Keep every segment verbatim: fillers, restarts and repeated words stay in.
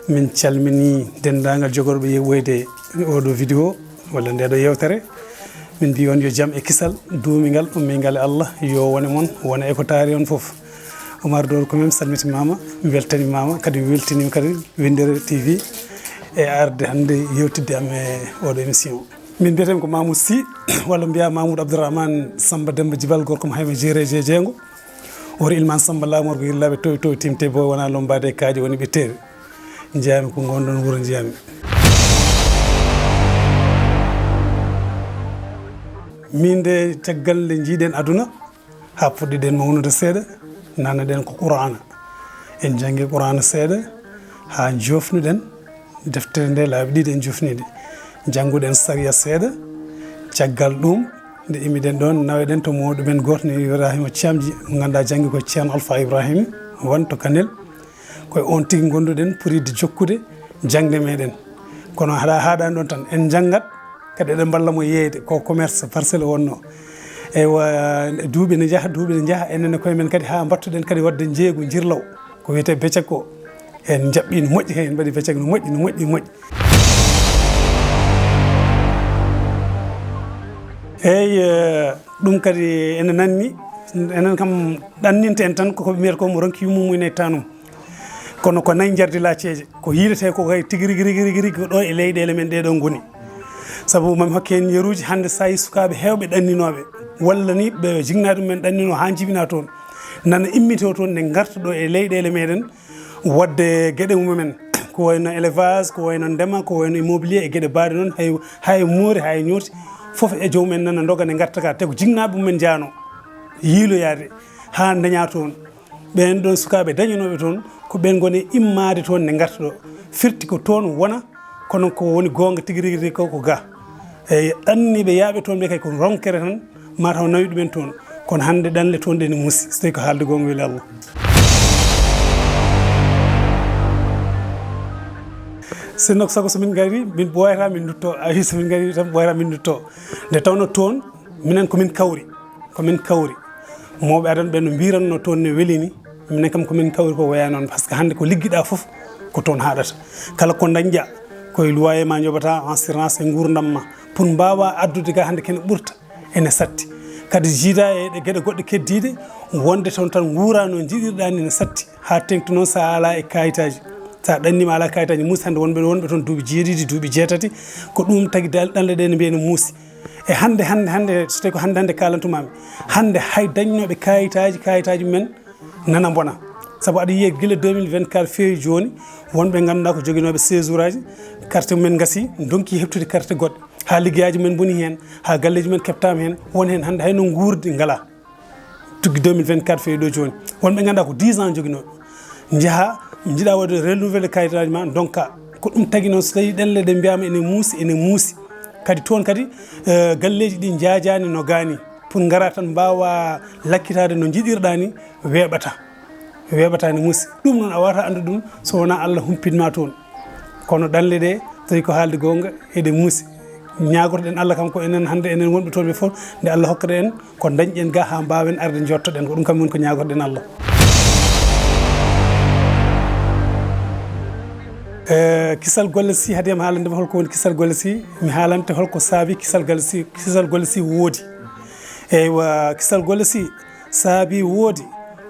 Min calminii denndaangal jogorɓe yeɓoyde oɗo vidéo walla ndeɗo yewtere. Min mbii on yo jam e kisal duumingal, ummingal e Allah, yo wone mon, wona e ko taari on fof. Omar Dor ko min salmitimaama, weltanimaama, kadi weltiniima kadi Winndere T V e arde hannde yewtidde am e oɗo émission. Min mbiyetee ko Mamoud Sy, walla mbiyaa Mamoud Abdourahmane Samba Demba Jibal, gorko mo Hayma Jeere Jeejeengo. Wori Ilman Samba Laamor ko yirlaaɓe towi towi timte boy wona lombaade e kaaƴe woni ɓe teewi. Njiyaami ko ngonɗon wuro njiyaami. Min de caggal nde njiiɗen aduna, haa puɗɗiɗen mawnude seeɗa, nanaɗen ko Qur'aana. En njanngi Qur'aana seeɗa, haa joofnuɗen deftere nde laabi ɗiɗi en joofniinde. Njannguɗen sariya seeɗa, caggal ɗum, nde immiɗen ɗoon, naweɗen to mawɗo men gooto ne Ibrahima Thiamji, mo ngannduɗaa janngi ko Ceerno Alpha Ibrahima, won to Kanel. Ko e oon tigi ngonduɗen, poriɗde jokkude jaŋde meɗen. Kono haɗa, haɗani ɗoon tan, en njanngat, kadi eɗen mballa mo yeeyde, ko commerce parcelle o wonnoo. Eywa, duuɓi ne njaha, duuɓi ne njaha, enen e koye men kadi haa mbattuɗen kadi waɗde njeeygu njirlaw, ko wiyetee becak ko. En njaɓɓii no moƴƴi, en mbaɗi becak no moƴƴi, no moƴƴi, no moƴƴi. Eey, eh, ɗum kadi ene nanni, enen kam ɗanninte en tan, ko ko ɓe mbiyata ko mo ronki yummum ene tanum. Kono ko nayi njardi laaceeje, ko yiiletee ko kay tigi rigi, rigi, rigi, rigi ko ɗo e leyɗeele men ɗee ɗo ngoni. Sabu mami hokke heen yeruuji, hannde so a yii sukaaɓe heewɓe ɗanninooɓe, walla ni ɓe jinnaaɓe mumen ɗannino haa njibina toon, nana immitoo toon, ne ngarta ɗo e leyɗeele meɗen, waɗde geɗe mumen, ko wayno élevage, ko wayno ndema, ko wayno immobilier e geɗe baaɗe noon, hay, hay moori, hay ñooti, fof e joomum en nana ndoga ne ngarta ka, te ko jinnaaɓe mumen njaano yiiloyaade haa ndaña toon. Ɓeen ɗoon sukaaɓe dañanooɓe toon, ko ɓeen ngoni immaade toon ne ngarta ɗo. Firti ko toon wona, kono ko woni goonga tigi rigi rigi ko, ko ga. Eyi, ɗanniiɓe yaaɓe toon ɓe kay ko ronkere tan, mataw nawi ɗumen toon. Kono hannde ɗanle toon ɗe ne muusi, so tawi ko haalde goonga weli Allah. Sinno ko sago so min ngari, min ɓooyata min ndutto. Ayi, so min ngari tan ɓooyata min ndutto. Nde tawno toon, minen ko min kawri, ko min kawri. Mawɓe adan ɓe no mbiranno toon ne weli ni, minen kam ko min kawri ko waya noon, parce que hannde ko liggiɗa fof ko toon haɗata. Kala ko dañƴa, koye loyer ma njoɓata, assurance e nguurndam ma, pour mbaawa addude ga hannde kene ɓurta, ene satti. Kadi jiida e ɗe geɗe goɗɗe keddiiɗe, wonde toon tan nguura no njiɗirɗa ni ne satti, haa teŋti noon sa ala e kayitaaji. Sa ɗannima ala kayitaaji, muusi hannde wonɓe, wonɓe toon duuɓi jeeɗiɗi, duuɓi jeetati, ko ɗum tagi dal-, ɗanle ɗe ne mbiya ne muusi. E hannde, hannde, hannde, so tawi ko hannde, hannde kaalantumaami, hannde hay dañnooɓe kayitaaji, kayitaaji mumen nana mbona. Sabu aɗa yiya gila deux mille vingt-quatre feewi jooni, wonɓe ngannduɗaa ko joginooɓe séjour aji, carte mumen ngasi, ndonki heɓtude carte goɗɗe. Haa liggeyaaji mumen mboni heen, haa galleeji mumen keɓtaama heen, won heen hannde hay no nguurdi ngalaa. Tuggi deux mille vingt-quatre feewi ɗo jooni. Wonɓe ngannduɗaa ko dix ans joginooɓe. Njaha, njiɗa waɗde renouveler kayitaaji ma, ndonka. Ko ɗum tagi noon, so tawi ɗelle ɗe mbiyaama ene muusi, ene muusi. Kadi toon kadi, eh, galleeji ɗi njaajaani no gaani. Pour ngara tan mbaawa lakkitaade no njiɗirɗa ni, weeɓata. Weeɓata ne muusi. Ɗum noon a waawata anndude ɗum so wonaa Allah humpitma toon. Kono ɗanle ɗe, tawi ko haalde goonga, eɗe muusi. Ñaagotoɗen Allah kam ko enen hannde, enen wonɓe toon ɓe fof, nde Allah hokkata en ko dañɗen ga haa mbaawen arde njottoɗen. Ko ɗum kam woni ko ñaagotoɗen Allah. Eh, kisal golle si, hade mi haalande ma holko woni kisal golle si, mi haalante holko saabi kisal golle si, kisal golle si woodi. Eywa, kisal golle si saabi woodi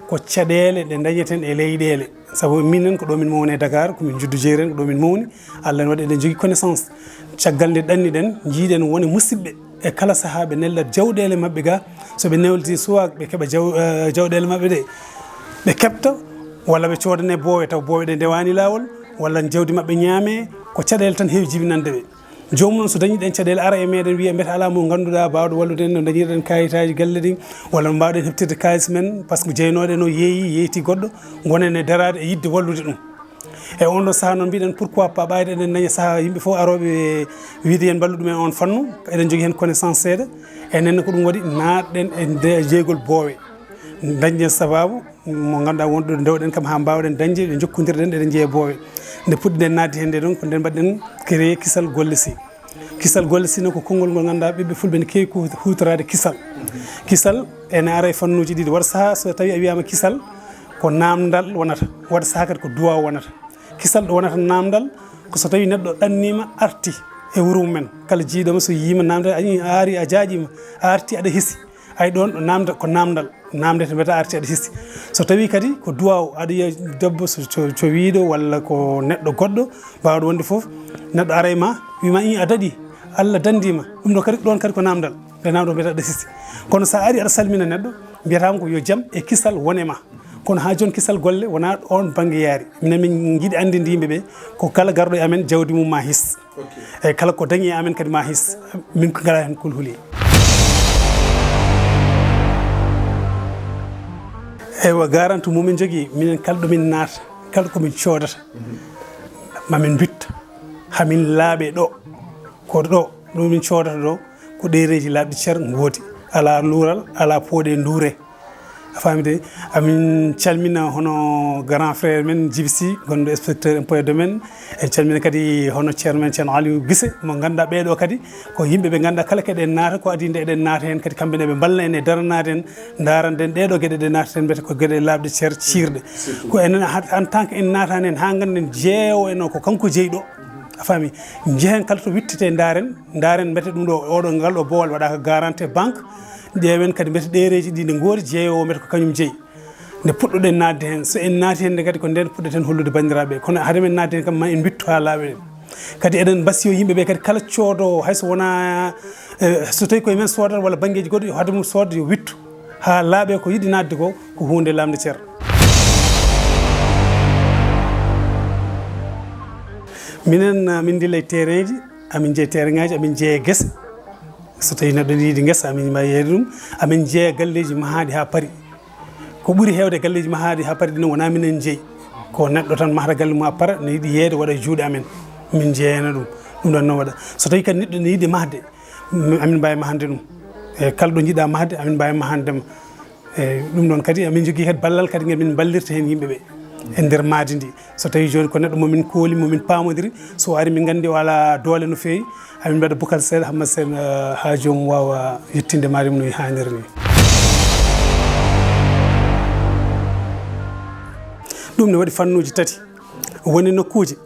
ko caɗeele ɗe dañeten e leyɗeele. Sabu minen ko ɗo min mawni e Dakar, ko min juddu jeeri en, ko ɗo min mawni. Allah ne waɗi eɗen jogii connaissance. Caggal nde ɗanniɗen, njiiɗen wone musidɓe e kala sahaa ɓe nellat jawɗeele maɓɓe ga. So ɓe nelti soit ɓe keɓa jaw-, eh, jawɗeele maɓɓe ɗe, ɓe keɓta, walla ɓe coodane boowe, taw boowe ɗe ndewaani laawol, walla jawdi maɓɓe ñaame, ko caɗeele tan heewi jibinande ɓe. Joomum noon so dañi ɗeen caɗeele ara e meɗen wiya mbiyata alaa mo ngannduɗaa baawɗo wallude en no dañirɗen kayitaaji galle ɗin, walla no mbaawɗen heɓtirde kaalis men, par ce que jeynooɗo no yeeyi, yeeyti goɗɗo, ngonen e daraade e yiɗde wallude ɗum. E on ɗo sahaa noon mbiɗen pourquoi pas ɓayde eɗen daña sahaa yimɓe fof arooɓe wiide yen mballu ɗumen on fannu, eɗen jogii heen connaissance seeɗa, enen ko ɗum waɗi naatɗen e nde jeygol boowe. Dañɗen sababu mo ngannduɗaa wonɗo ndewɗen kam haa mbaawɗen dañde, ɗe njokkondirɗen, eɗen jeeya boowe. Nde puɗɗiɗen naatde heen nde ɗon, ko nden mbaɗɗen créé kisal golle si. Kisal golle si noon ko konngol ngol ngannduɗaa ɓiɓɓe fulɓe ne keewi ku-, huutoraade kisal. Kisal ene ara e fannuuji ɗiɗi. Waɗa sahaa so tawi a wiyaama kisal ko naamndal wonata, waɗa sahaa kadi ko duwaaw wonata. Kisal ɗo wonata namdal, ko so tawi neɗɗo ɗannima, arti e wuro mumen. Kala jiiɗoma so yiima namdal, a ari a jaaƴima, a arti aɗa hisi. Ay ɗon ɗo namda ko namdal, namdete mbiyata arti aɗa hisi. So tawi kadi ko duwaw, aɗa yiya debbo so, so, so wiiɗo walla ko neɗɗo goɗɗo bawɗo wonde fof, neɗɗo ara e ma, wima i a daɗi, Allah dandima. Ɗum ɗo kadi, ɗon kadi ko namdal. Nde namdal mbiyata aɗa hisi. Kono sa ari aɗa salmina neɗɗo, mbiyata ko yo jam e kisal wone ma. Kono ha joni kisal golle wona on bangge yaari. Minen min jiiɗi andinde yimɓe ɓe ko kala garɗo e amen jawdi mum ma his. Ok. E kala ko dañi e amen kadi ma his. Min ko ngala hen kulhuli. Eywa, garanti mumin jogii, minen kala ɗo min naata, kala ko min coodata, ma min mbitta, ha min laaɓe ɗo. Ko ɗo, ɗo min coodata ɗo, ko ɗereeji laaɓɗi cer ngoodi. Alaa luural, alaa pooɗe nduure. A faami de? Amin calmina hono grand frère men Djiby Sy, gonɗo inspecteur impôt et domaine. En calmina kadi hono ceerno men, ceerno Aliou Guissé, mo ngannduɗaa ɓeeɗo kadi ko yimɓe ɓe ngannduɗaa kala ko eɗen naata, ko adii nde eɗen naata heen kadi, kamɓe ne ɓe mballa en e daranaade en, ndaaranden ɗeeɗo geɗe ɗe naataten, mbiyete ko geɗe laaɓɗe cer, ciirɗe. Ko enen, en tant que en naataani heen, haa ngannden jeewo en o ko kanko jeyi ɗo. A faami? Njehen kala to wittete, ndaaren, ndaaren mbiyete ɗum ɗo, oɗo, ngal ɗo boowal waɗaaka garanti e banque. Ƴeewen kadi mbiyete ɗereeji ɗi nde ngoori, jeewo o mbiyete ko kañum jeyi. Nde puɗɗoɗen naatde heen, so en naati heen nde kadi, ko ndeen puɗɗeten hollude banndiraaɓe. Kono hade men naatde heen kam, ma en mbittu haa laaɓa en. Kadi eɗen mbasiyo yimɓe ɓe kadi, kala coodoowo, hay so wonaa, eh, so tawii koye men soodata walla banngeeji goɗɗi, yo hade mum soodde, yo wittu haa laaɓe ko yiɗi naatde ko, ko huunde lamnde cer. Minen, eh, min ndilla e terrain ji, amin njeya terrain ngaji, amin njeya gese. So tawii neɗɗo ne yiɗi ngesa, amin mbawi yeeyde ɗum. Amin njeya galleeji mahaaɗi haa paari. Ko ɓuri heewde galleeji mahaaɗi haa paari ɗi noon wonaa minen njeyi. Ko neɗɗo tan mahata galle mum haa paara, ne yiɗi yeeyde, waɗa e juuɗe amen. Min njeeyana ɗum. Ɗum ɗoon noon waɗa. So tawii kadi neɗɗo ne yiɗi mahde, mi-, amin mbaawi mahande ɗum. E kala ɗo njiɗɗaa mahde, amin mbaawi mahande ma. Eeyi, ɗum ɗoon kadi, amin njogii kadi ballal kadi ngal min mballirta heen yimɓe ɓe e nder mahdi ndi. So tawii jooni ko neɗɗo mo min kooli, mo min paamodiri, so o ari min nganndi o alaa doole no feewi, amin mbaɗa bukal seeɗa, Hammat Seen, eh, haa joomum waawa yettinde mahdi mum no haaniri ni. Ɗum ne waɗi fannuuji tati. Woni nokkuuji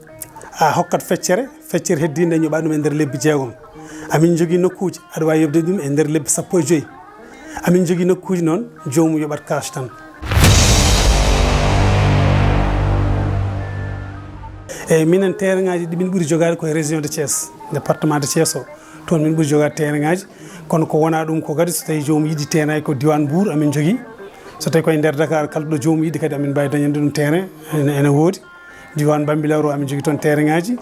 a hokkat feccere, feccere heddiinde ñoɓaa ɗum e nder lebbi jeegom. Amin njogii nokkuuji aɗa waawi yoɓde ɗum e nder lebbi sappo e joyi. Amin njogii nokkuuji noon, joomum yoɓat cash tan. Eeyi, minen terrain ngaji ɗi min ɓuri jogaade ko e région de Thiès, département de Thiès o. Toon min ɓuri jogaade terrain ngaji. Kono ko wonaa ɗum ko kadi, so tawii joomum yiɗi terrain ko diiwaan Mbour amin njogii. So tawii ko e nder Dakar, kala ɗo joomum yiɗi kadi amin mbaawi dañande ɗum terrain, ene, ene woodi. Diiwaan Bambilor o, amin njogii toon terrain ngaji.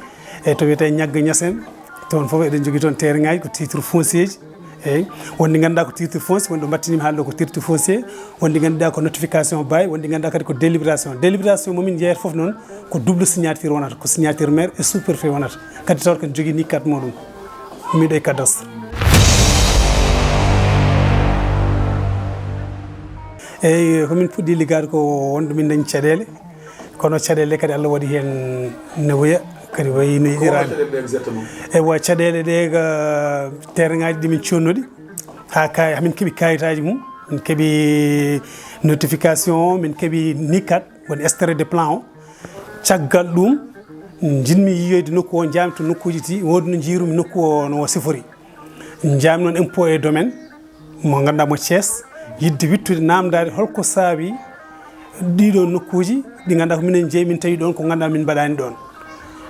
E to wiyetee Ñagga Ñaseen, toon fof eɗen njogii toon terrain ngaji, ko titre foncier ji. Eeyi, won ɗi ngannduɗaa ko titre foncier, won ɗo mbattinimi haalde ko titre foncier, won ɗi ngannduɗaa ko notification bail, won ɗi ngannduɗaa kadi ko délibération. Délibération mo min njeyata fof noon ko double signature wonata, ko signature maire e sous-préfet wonata. Kadi tawata ko jogii ni carte muɗum. Miɗo e cadastre. Eeyi, ko min puɗɗi liggaade ko wonde min dañi caɗeele. Kono caɗeele kadi Allah waɗi heen ne woya, kadi wayi no yiɗiraani. Ewa, caɗeele ɗe ga terrain ngaji ɗi min connori, haa kay, hamin keɓi kayitaaji mum, min keɓi notification, min keɓi nikat, woni extrait de plan o. Caggal ɗum, njiɗmi yiyoyde nokku o, njaami to nokkuuji ɗi, woodi no njiirumi nokku o no sifori. Njaami noon impôt et domaine, mo ngannduɗaa mo Thiès, yiɗde wittude naamndaade holko saabi ɗiɗo nokkuuji ɗi ngannduɗaa ko minen njeyi, min tawi ɗoon ko ngannduɗaa min mbaɗaani ɗoon.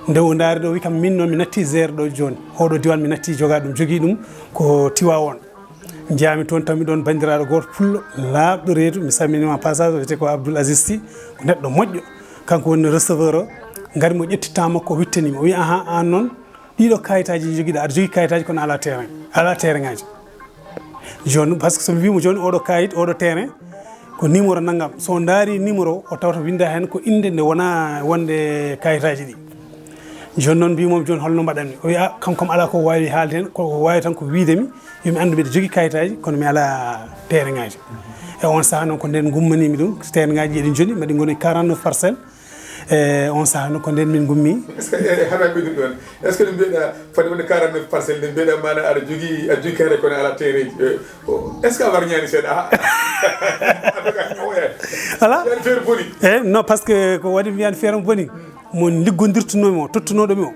Nde o ndaari ɗo, wi kam, min noon mi natti géré ɗo jooni. Oɗo diiwaan mi natti jogaade ɗum, jogii ɗum ko Tiwaawoon. Njaami toon, tawmi ɗoon banndiraaɗo gooto pullo, laaɓɗo reedu, mi salminiima passage, o wiyetee ko Abdoul Aziz Sy, ko neɗɗo moƴƴo. Kanko woni receveur o, ngari mo ƴetti temps makko, o wittani mo. O wi, "Ahan, aan noon, ɗiɗo kayitaaji jogiɗa, aɗa jogii kayitaaji kono alaa terrain, alaa terrain ngaji." Jooni, par ce que so mi wiimo jooni oɗo kayit, oɗo terrain, ko numéro nanngam. So o ndaari numéro o, o tawata winnda heen ko innde nde wonaa wonde kayitaaji ɗi. Jooni noon mbimomi jooni holno mbaɗanmi? O wiya, "Ah, kanko kam alaa ko waawi haalde heen, ko waawi tan ko wiide mi, yo mi anndu mbiɗa jogii kayitaaji, kono mi alaa terrain ngaji." E on sahaa noon ko ndeen ngummanimi ɗum, terrain ngaji eɗi joni, mbaɗi ngoni quarante-neuf parcelles. E on sahaa noon ko ndeen min ngummi. Est-ce que, e, haɗa ɓeydude ɗoon? Est-ce que no mbiyeɗa fodde wonde quarante-neuf parcelles, nde mbiyeɗa maana aɗa jogii, aɗa jogii kayre kono alaa terrain ji? E, o, est-ce que a warñaani seeɗa? Ah. En tout cas, o, e. Ala? Mbiyan feere boni. Eyi, non, parce que ko waɗi mbiyan feere mo boni. Mo liggondirtunoomi o, tottunooɗo mi o.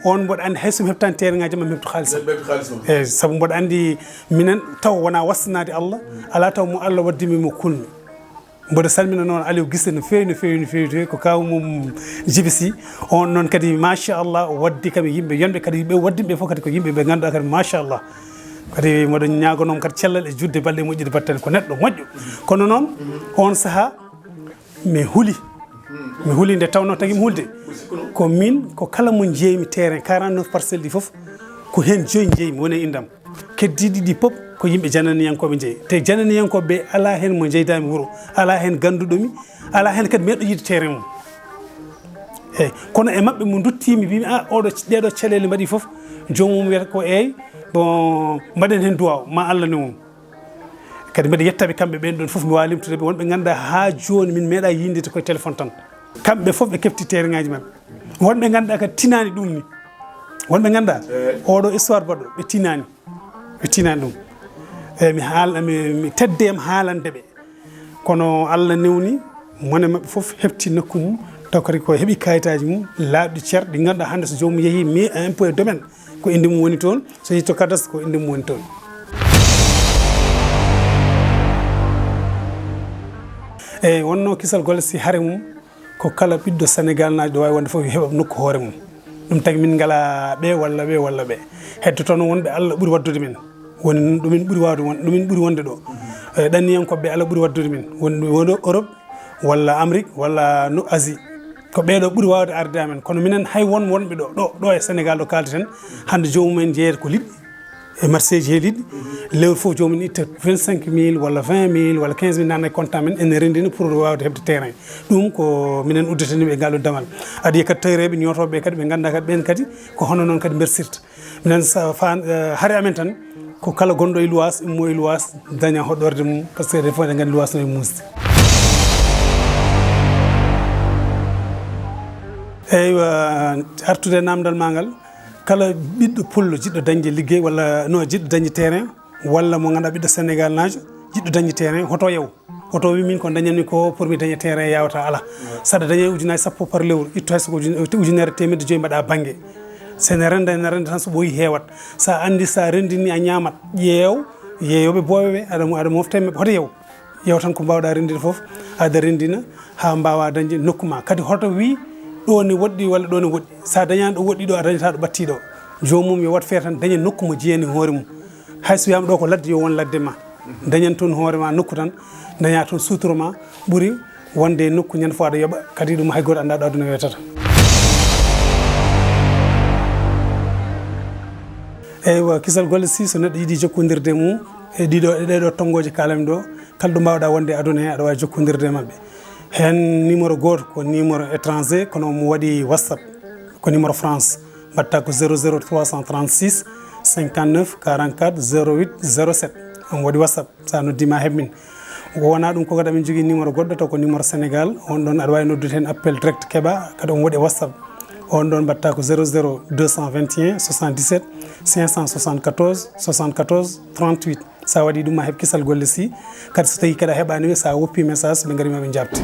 On mboɗo anndi hay so mi heɓtaani terrain ngaaji ma mi heɓtu haalis am. Ɓe heɓtu haalis mum. Eyi, sabu mboɗo anndi minen taw wonaa wastanaade Allah, alaa taw mo Allah waddi mi mo kulmi. Mboɗo salmina noon Aliou Gissé no feewi, no feewi, no feewi, no feewi. Ko kaaw mum Jibi Sy. On noon kadi machallah waddi kam e yimɓe yonɓe kadi ɓe waddi ɓe fof kadi ko yimɓe ɓe ngannduɗaa kadi machallah. Kadi mboɗo ñaagonoo mo kadi cellal e juutde balɗe moƴƴude battane ko neɗɗo moƴƴo. Kono noon on sahaa mi huli. Mi huli nde tawnoo tagi mi hulde. Ko min, ko kala mo njeeymi terrain quarante-neuf parcelles ɗi fof, ko heen joyi njeeymi woni e inndam. Keddiiɗi ɗi pop ko yimɓe jananiyankooɓe njeyi. Te jananiyankooɓe ɓe alaa heen mo njeydaami wuro, alaa heen gannduɗo mi, alaa heen kadi meeɗo yiide terrain mum. Eyi, kono e maɓɓe mo nduttiimi mbiimi, "A, oɗo, ɗeɗo caɗeele mbaɗi fof," joomum wiyata ko, "Eey, bon, mbaɗen heen duwaaw, ma Allah newnu." Kadi mbeɗa yettaɓe kamɓe ɓeen ɗoon fof, mi waawi limtude ɓe, wonɓe ngannduɗaa haa jooni min meeɗaa yiideede koye téléphone tan. Kamɓe fof ɓe kefti terrain ngaaji maɓɓe. Wonɓe ngannduɗaa kadi tinaani ɗum ni. Wonɓe ngannduɗaa oɗo histoire baɗɗo ɓe tinaani. Ɓe tinaani ɗum. Eyi, mi haal-, mi, mi tedde am haalande ɓe. Kono Allah newni mone maɓɓe fof heɓti nokku mum, taw kadi ko heɓi kayitaaji mum laaɓɗi cer, ɗi ngannduɗaa hannde so joomum yehii mairie, impôt et domaine, ko innde mum woni toon, so yehii to kadas, ko innde mum woni toon. Eyi, wonnoo kisal golle si hare mum, ko kala ɓiɗɗo Senegaal naajo ɗo waawi wonde fof yo heɓa nokku hoore mum. Ɗum tagi min ngalaa ɓe walla ɓe walla ɓe. Heddoto noon wonɓe Allah ɓuri waɗdude min. Woni ɗo min ɓuri waawde won-, ɗo min ɓuri wonde ɗo. E ɗanniyankooɓe ɓe Allah ɓuri waɗdude min. Woni ɗo woni Europe walla Amérique walla no Asie. Ko ɓee ɗo ɓuri waawde arde amen. Kono minen hay won wonɓe ɗo, ɗo, ɗo e Senegaal ɗo kaalteten, hannde joomum en jeeyata ko liɗɗi. E marché ji he liɗɗi, lewru fof joomum itta vingt-cinq mille walla vingt mille walla quinze mille nanna e compte amen, ene renndina pour waawde heɓde terrain. Ɗum ko minen udditanimi e ngal ɗo damal. Adii kadi tawireeɓe ñootooɓe ɓe kadi ɓe ngannduɗaa kadi ɓeen kadi ko hono noon kadi mbersirta. Minen sa-, fa-, eh, hare amen tan ko kala gonɗo e luwaas, immo e luwaas, daña hoɗorde mum, par ce que enen fof eɗen nganndi luwaas no e muusde. Eywa, artude e naamndal maa ngal, kala ɓiɗɗo pullo jiɗɗo dañde liggey walla no jiɗɗo dañde terrain, walla mo ngannduɗaa ɓiɗɗo Senegaal naajo jiɗɗo dañde terrain, hoto yaw. Hoto wi min ko dañanmi ko pour mi daña terrain yawata, alaa. Saɗa daña ujunaaji sappo par lewru, itto hay so ko ujun-, ujunere teemedde joyi mbaɗa bannge. So ene rennda, ene rennda tan so ɓooyi heewat. Sa anndi sa renndini a ñaamat, ƴeew, yeeyooɓe booɓe ɓe, aɗa mo-, aɗa mofta e maɓɓe, hoto yaw. Yaw tan ko mbaawɗa renndinde fof, aɗa renndina haa mbaawa dañde nokku ma. Kadi hoto wi ɗo ne woɗɗi walla ɗo ne woɗɗi. Sa dañaani ɗo woɗɗi ɗo, a dañata ɗo ɓatti ɗo. Joomum yo waɗ feere tan daña nokku mo jeeyani hoore mum. Hay so wiyaama ɗo ko ladde, yo won ladde ma. Dañan toon hoore ma nokku tan, daña toon suutoro ma, ɓuri wonde e nokku ñande fof aɗa yoɓa, kadi ɗum hay gooto anndaa ɗo aduna weetata. Eywa, kisal golle si, so neɗɗo yiɗi jokkondirde e mum e ɗiɗo, e ɗeɗo tonngooje kaalami ɗo, kala ɗo mbaawɗa wonde e aduna he, aɗa waawi jokkondirde e maɓɓe. Heen numéro gooto ko numéro étranger, kono mo waɗi WhatsApp, ko numéro France. Mbaɗta ko zéro zéro trois cent trente-six cinquante-neuf quarante-quatre zéro huit zéro sept. Omo waɗi WhatsApp, sa noddi ma heɓ min. Ko wona ɗum ko kadi amin jogii numéro goɗɗo taw ko numéro Sénégal. On ɗon aɗa waawi noddude heen appel direct keɓa, kadi omo waɗi WhatsApp. On ɗon mbaɗta ko zéro zéro deux cent vingt et un soixante-dix-sept cinq cent soixante-quatorze soixante-quatorze trente-huit. Sa waɗi ɗum ma heɓ kisal golle si, kadi so tawi kadi a heɓani ɓe, sa woppi message ɓe ngari ma ɓe jaabte.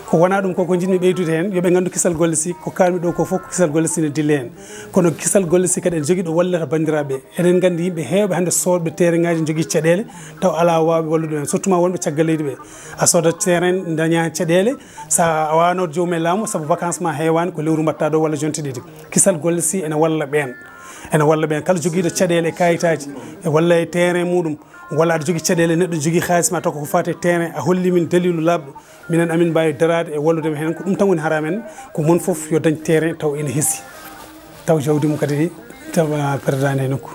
Ko wona ɗum ko, ko jiɗmi ɓeydude heen, yo ɓe nganndu kisal golle si, ko kaalmi ɗo ko fof ko kisal golle si ne dille heen. Kono kisal golle si kadi ene jogii ɗo wallata banndiraaɓe. Eɗen nganndi yimɓe heewɓe hannde soodɓe terrain ngaaji jogii caɗeele, taw alaa waawɓe wallude ɓe, surtout ma wonɓe caggal leydi ɓe. A soodat terrain daña caɗeele, sa a waawano joomum e laamu, sabu vacance ma heewaani, ko lewru mbaɗta ɗo walla jonte ɗiɗi. Kisal golle si ene walla ɓeen. Ene walla ɓeen kala jogiiɗo caɗeele e kayitaaji, e walla e terrain muɗum, walla aɗa jogii caɗeele, neɗɗo jogii haalis ma taw ko faati e terrain, a holli min daliilu laaɓɗo. Minen amin mbaawi daraade e wallude mo heen. Ko ɗum tan woni hare amen, ko mon fof yo dañ terrain taw ina hesi, taw jawdi mum kadi tawa perdaani e nokku.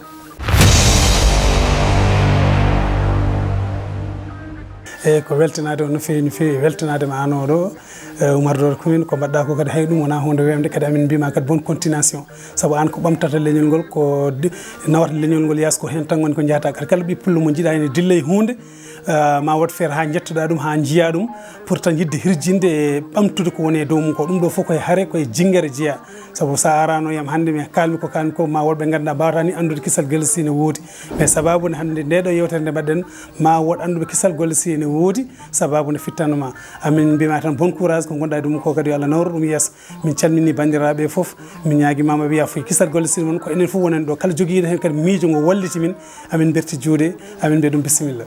Eyi, ko weltanaade on no feewi, no feewi weltanaade ma aan oo ɗo, eh, Oumar Dore Coumine. Ko mbaɗɗaa ko kadi hay ɗum wonaa huunde weemde, kadi amin mbiyma kadi bonne continuation, sabu aan ko ɓamtata leñol ngol, ko di- nawata leñol ngol yaas, ko heen tan woni ko njahata. Kadi kala ɓiy pullo mo njiɗa ene dilla e huunde, eh, ma waɗ feere haa njettoɗaa ɗum, haa njiyaa ɗum, pour tan yiɗde hirjinde e ɓamtude ko woni e dow mum ko. Ɗum ɗo fof koye hare, koye jinngere jeyaa. Sabu so a araano yam hannde mi kaalmi ko kaalmi ko, ma woɗɓe ngannduɗaa mbaawata ni anndude kisal golle si ne woodi. Mais sababu ne hannde nde ɗo yewtere nde mbaɗɗen, ma woɗ annduɓe kisal golle si ne woodi, sababu ne fittanno ma. Amin mbiyma tan bon courage ko ngonɗa e ɗum ko, kadi yo Allah nawru ɗum yeeso. Min calmini banndiraaɓe fof, min ñaagima maɓe yaafo kisal golle si mon ko enen fof wonen ɗo. Kala jogiiɗo heen kadi miijo ngo walliti min, amin mberti juuɗe, amin mbiya ɗum bisimilla.